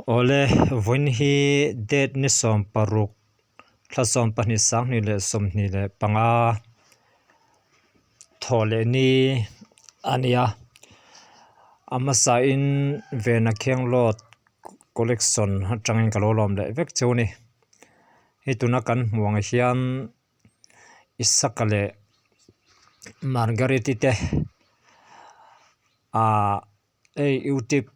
Awle, vawiin hi date ni 16 thla 12 2025 thawh leh ni a ni a. A hmasain Vena Khenglawt collection atangin ka lo lawm leh vek cheu a ni. Hei tuna kan hmuh ang hian Isaka leh Margareti te ahh hei youtube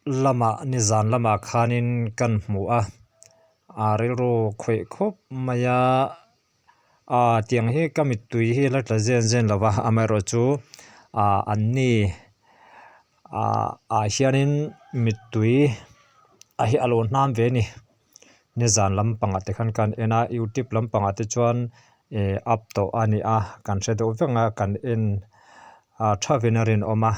lamah nizan lamah khanin kan hmu a a rilru khawih khawp mai a ah tiang hi ka mittui hi la tla zen zen lo va amaherawhchu ah an ni ah ah hianin mittui a hi a lo hnam ve a ni. Nizan lampangah te khan kan en a youtube lampangah te chuan ih up tawh a ni a kan hre deuh vek a kan en ah thavin a rinawm a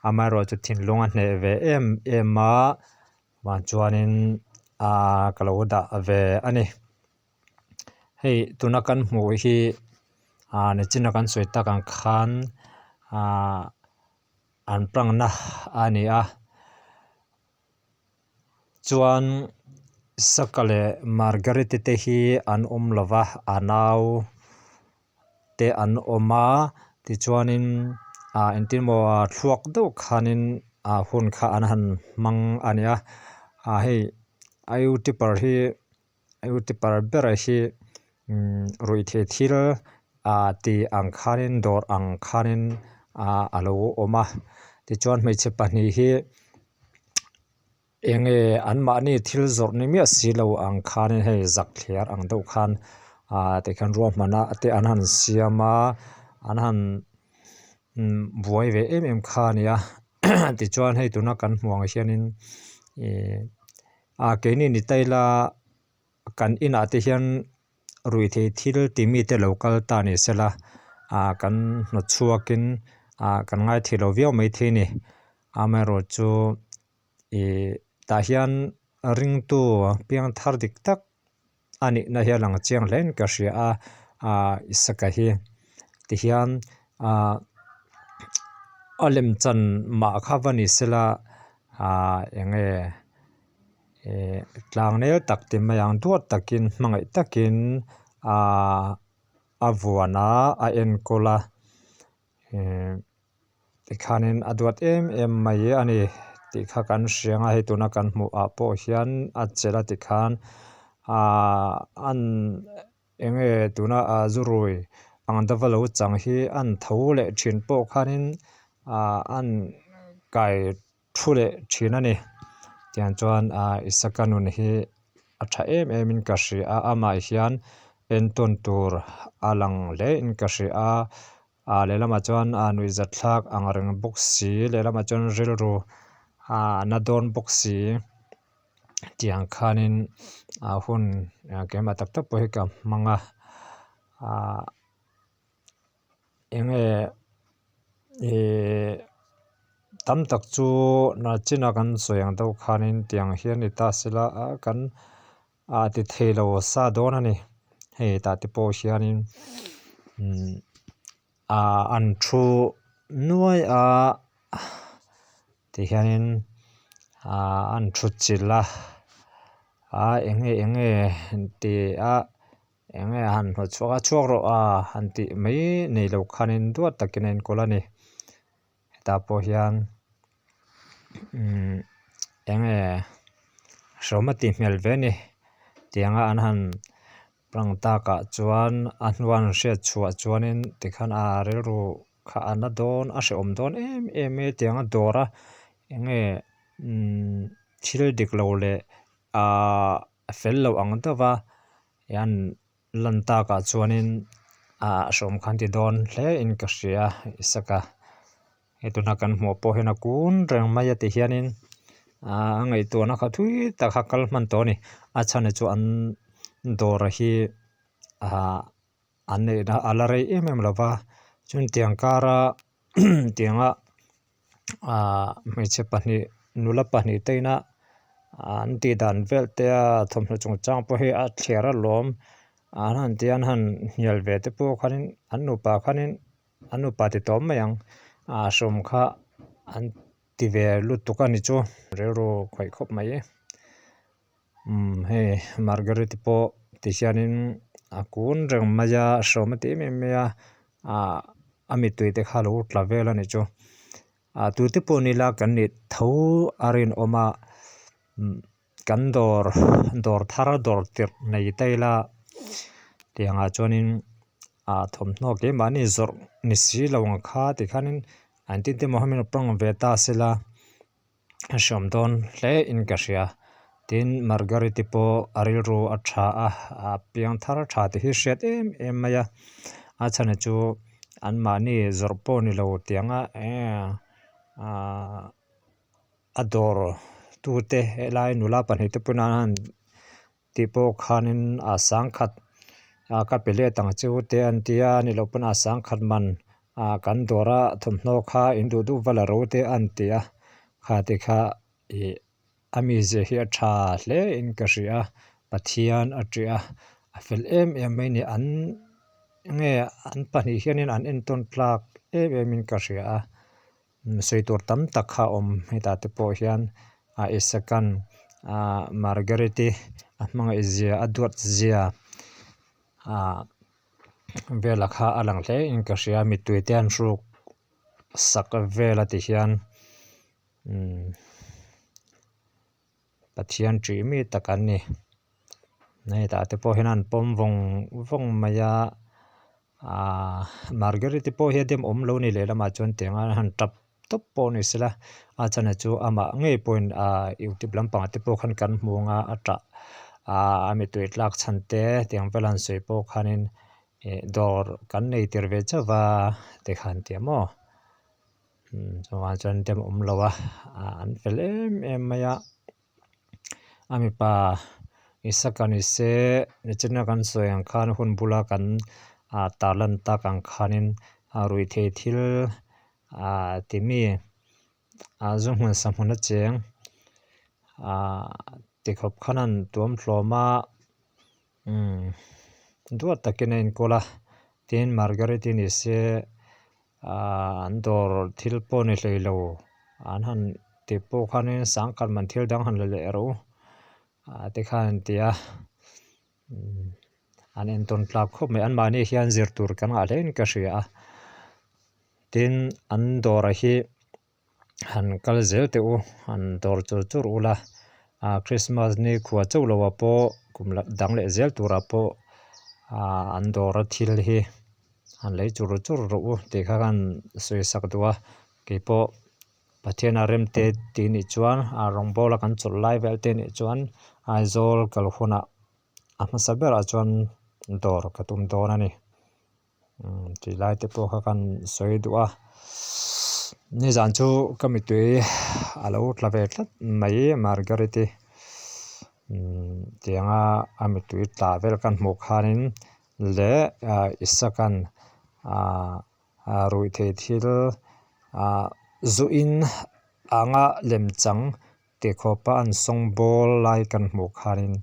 amaherawhchu thinlung a hneh ve em em a vang chuanin ah ka lo dah ve a ni. Hei tuna kan hmuh hi ah nichina kan sawi tak ang khan ah an prank-na a ni a. Chuan Saka leh Margareti te hi an awm lo va, a nau te an awm a, tichuanin ah engtin maw thluak deuh khanin ah hun kha an han hmang a ni a, ah hei a youtuber hi a youtuber ber hi umm ruihtheih thil ah tih ang khanin dawr ang khanin ah a lo awm a, tichuan hmeichhe pahnih hi. Eng nge anmahni thil zawrh ni miah si lo ang khanin hei zak thliar ang deuh khan ah tikhian ruahmanna te an han siam a an han buai ve em em kha a ni a tichuan hei tuna kan hmuh ang hianin ih ah keini ni ta ila kan inah te hian ruihtheih thil ti mite lo kal ta ni sela ah kan hnawt chhuakin ah kan ngaithei lo viau maithei a ni. Amaherawhchu ih tah hian ringtu piang thar dik tak a nihna hi a lang chiang hle in ka hria a ah Isaka hi tihian ah a lemchan mah kha va ni sela ah eng nge ih tlangnel tak ti mai ang duat takin hmangaih takin ah a vuan a a enkawl a ih. Tikhanin a duat em em mai a ni tih kha kan hria ang a hei tuna kan hmuh ah pawh hian a chelh a tikhan ahh an eng nge tuna ah zurui ang deuha lo chang hi an tho leh thin pawh khanin ahh an kai thu leh thin a ni tiang chuan ah Isaka nun hi a tha em em in ka hria a amah hian entawn tur a lang hle in ka hria a. Ah lehlamah chuan ah nuihzat thlak ang reng bawk si lehlamah chuan rilru ah na dawn bawk si tiang khanin ah hun keimah tak tak pawh hi ka hmang a ah eng nge ih tam tak chu nachina kan sawi ang deuh khanin tiang hian ni ta sela ah kan ah ti thei lo sa dawn a ni hei tah te pawh hianin umm ah an thu nuai a tihianin ah an thut chilh a ah eng nge eng nge an ti a eng nge han hnawt chhuak a chhuak rawh a han tih mai nei lo khanin duat takin a enkawl a ni hetah pawh hian umm eng nge hreawm a tih hmel ve a ni tianga an han prank takah chuan a hnuan an hriat chhuah chuanin tikhan a rilru kha a na dawn a hrehawm dawn em em e tianga dawr a eng nge umm thil dik lo leh ahh fel lo ang deuh a hian lan takah chuanin ah hreawm khan ti dawn hle in ka hria Isaka hei tuna kan hmuh pawh hian a kun reng mai a ti hianin ah a ngaihtuahna kha thui tak a kal hman tawh a ni a chhan chu an dawr hi ah an neihna a la rei em em lo va chuan tiang kara tianga ah hmeichhe pahnih nula pahnih te ina an tih dan vel te a thawmhnaw chungchang pawh hi a thliar alawm an han tia an han hnial ve te pawh khanin an nupa khanin an nupa ti tawm mai ang ah hrawm kha an. ti ve lutuk a ni chu rilru khawih khawp mai umm hei Margaret-i pawh ti hianin a kun reng mai a hreawm a ti em em mai a ah a mittui te kha a lo tla vel a ni chu ah tute pawh ni ila kan nih tho a rinawm a umm kan dawr dawr thar dawr tirh nei ta ila tiangah chuanin ah thawmhnaw keimahni zawrh ni si lo ang kha tikhanin an tin te maw hemi pang ve ta sela a hreawm dawn hle in ka hria tin Margaret-i pawh a rilru a tha a a piang thar tha tih hi hriat em em mai a a chhan chu anmahni zawrh pawh ni lo tianga ehh ahh a dawr tute helai nula pahnih te pawhin an han tih pawh khanin a sangkhat ah ka pe let ang chu te an tia a nih loh pawn a sangkhat man ah kan dawr a thawmhnaw kha in duh duh va la ro te an ti a kha ti kha ih a mizia hi a tha hle in ka hria a Pathian a ṭih a a fel em em mai a ni an nge an pahnih hianin an entawn tlak em em in ka hria a. Sawi tur tam tak kha a awm hetah te pawh hian a Isakan ah Margaret-i a hmangaih zia a duat zia ah vela kha a lang hle in ka hria mittui te an hruk sak vel a ti hian umm Pathian ṭih mi tak an ni. Hetah te pawh hian an pawm vawng vawng mai a ahh Margaret-i pawh hi a dem awm lo a ni lehlamah chuan tiang a han tap tawp pawh ni sela a chhan chu amah ngei pawhin ahh youtube lampangah te pawh khan kan hmu ang a a tah ahh a mittui tlak chhan te tiang vel han sawi pawh khanin ih dawr kan nei tir ve chauh va tikhan tia maw. Chuvang chuan dem awm lo a an fel em em mai a a mipa Isaka ni se nichina kan sawi ang khan hun bula kan ah tarlan tak ang khanin a ruihtheih thil ah ti mi ah zu hmun sa hmun a cheng ah tikhawp khan an tuam hlawm a umm duat takin a enkawl a tin Margaret-i ni se. Ahh an dawr thil pawh ni hlei lo an han tih pawh khanin sangkhat man thil dang han la leh rawh u ah te khan an ti a an entawn tlak khawp mai anmahni hian zir tur kan ngah hle in ka hria a tin an dawrah hi han kal zel teh u han dawr chur chur ula ah Christmas ni khua chauh loh ah pawh kum dang leh zel turah pawh ah an dawr a thil hi han lei chur chur rawh u tih kha khan sawi sak duh a keipawh Pathian a rem te tih nih chuan a rawngbawl a kan chawlh lai vel te nih chuan Aizawl kal hunah a hmasa berah chuan dawr ka tum dawn a ni. Tih lai te pawh kha kan sawi duh a nizan chu ka mittui a lo tla ve tlat mai Margaret-i tianga a mittui tla vel kan hmuh khanin leh Isaac-a'n ah ruihtheih thil ah zu in anga lemchang Tikhawpa an sawngbawl lai kan hmuh khanin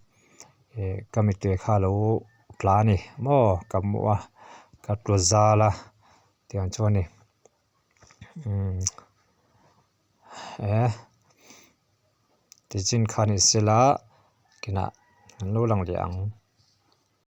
ih ka mittui kha a lo tla a ni maw ka hmu a ka tlu zal a tiang chu a ni umm eh tichin kha ni sela kinah an lo lang leh ang.